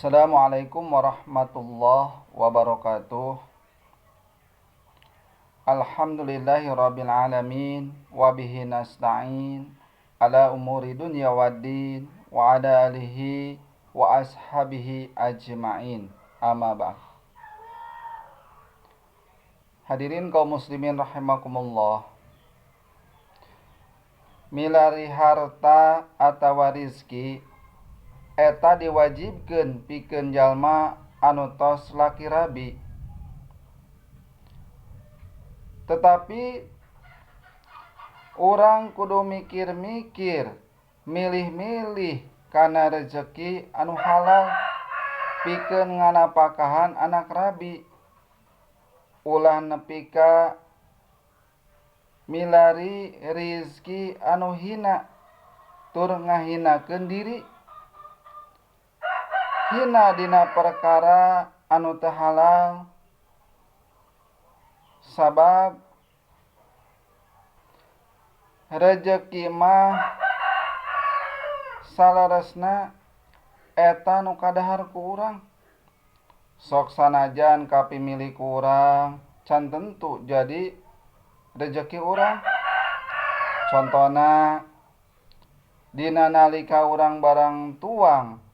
Assalamualaikum warahmatullahi wabarakatuh. Alhamdulillahi rabbil alamin wa bihi nasta'in ala umuri dunya waddin wa ala alihi wa ashabihi ajma'in. Amma ba'd. Hadirin kaum muslimin rahimakumullah. Milari harta atawa rizki eta diwajibkeun pikeun jalma anu tos laki rabi. Tetapi urang kudu mikir-mikir, milih-milih kana rezeki anu halal pikeun nganapakahan anak rabi. Ulah nepi ka milari rizki anu hina tur ngahinakeun diri. Hina dina perkara anu teu halal sabab rejeki mah saleresna eta nu kadahar ku urang. Sok sanajan kapimilik ku urang can tentu jadi rejeki urang. Contona dina nalika urang barang tuang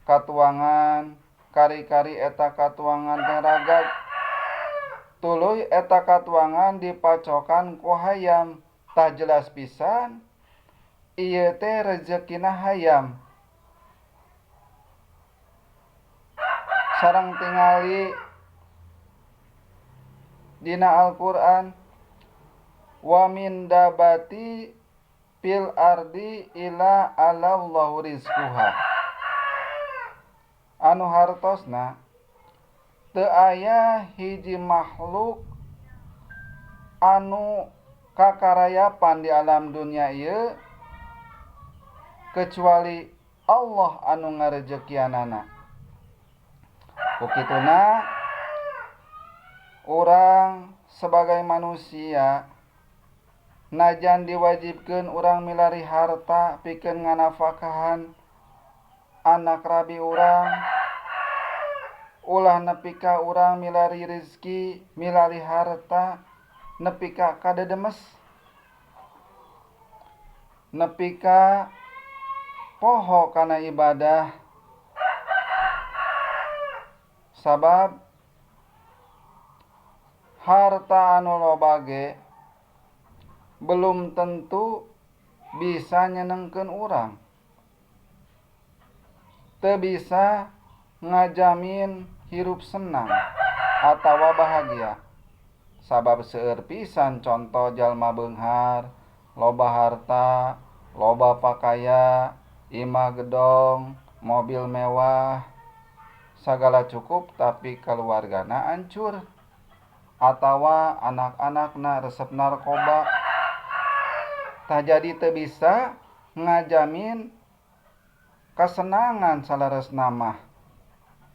katuangan kari-kari eta katuangan teh ragag tuluy eta katuangan dipacokan ku hayam. Tah jelas pisan ieu teh rezekina hayam. Sareng tingali dina Al-Qur'an wa min dabati fil ardi ila alallahu rizquha. Anu hartosna teu aya hiji makhluk anu kakarayapan di alam dunia ieu kecuali Allah anu ngarejekianana. Ku kituna urang sebagai manusia najan diwajibkeun urang milari harta pikeun nganafakahan anak rabi urang, ulah nepi ka urang milari rezeki, milari harta nepi ka kadedemes, nepi ka poho kana ibadah. Sabab harta anu loba ge belum tentu bisa nyenengkeun urang, teu bisa ngajamin hirup senang atawa bahagia. Sabab seueur pisan contoh jalma beunghar, loba harta, loba pakaya, imah gedong, mobil mewah, sagala cukup tapi keluargana hancur atawa anak-anakna resep narkoba. Tah jadi teu bisa ngajamin kasenangan saleresna mah.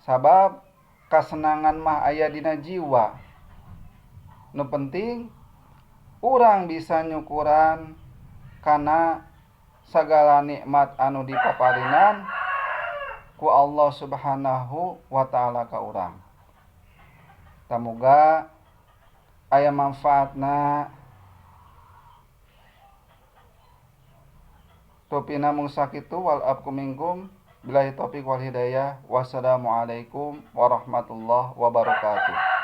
Sabab kasenangan mah aya dina jiwa. Nu penting urang bisa nyukuran kana sagala nikmat anu dipaparinan ku Allah Subhanahu wa ta'ala ka urang. Tamuga aya manfaatna. Topina mung sakitu wal abku minkum billahi taufik wal hidayah. Wassalamualaikum warahmatullahi wabarakatuh.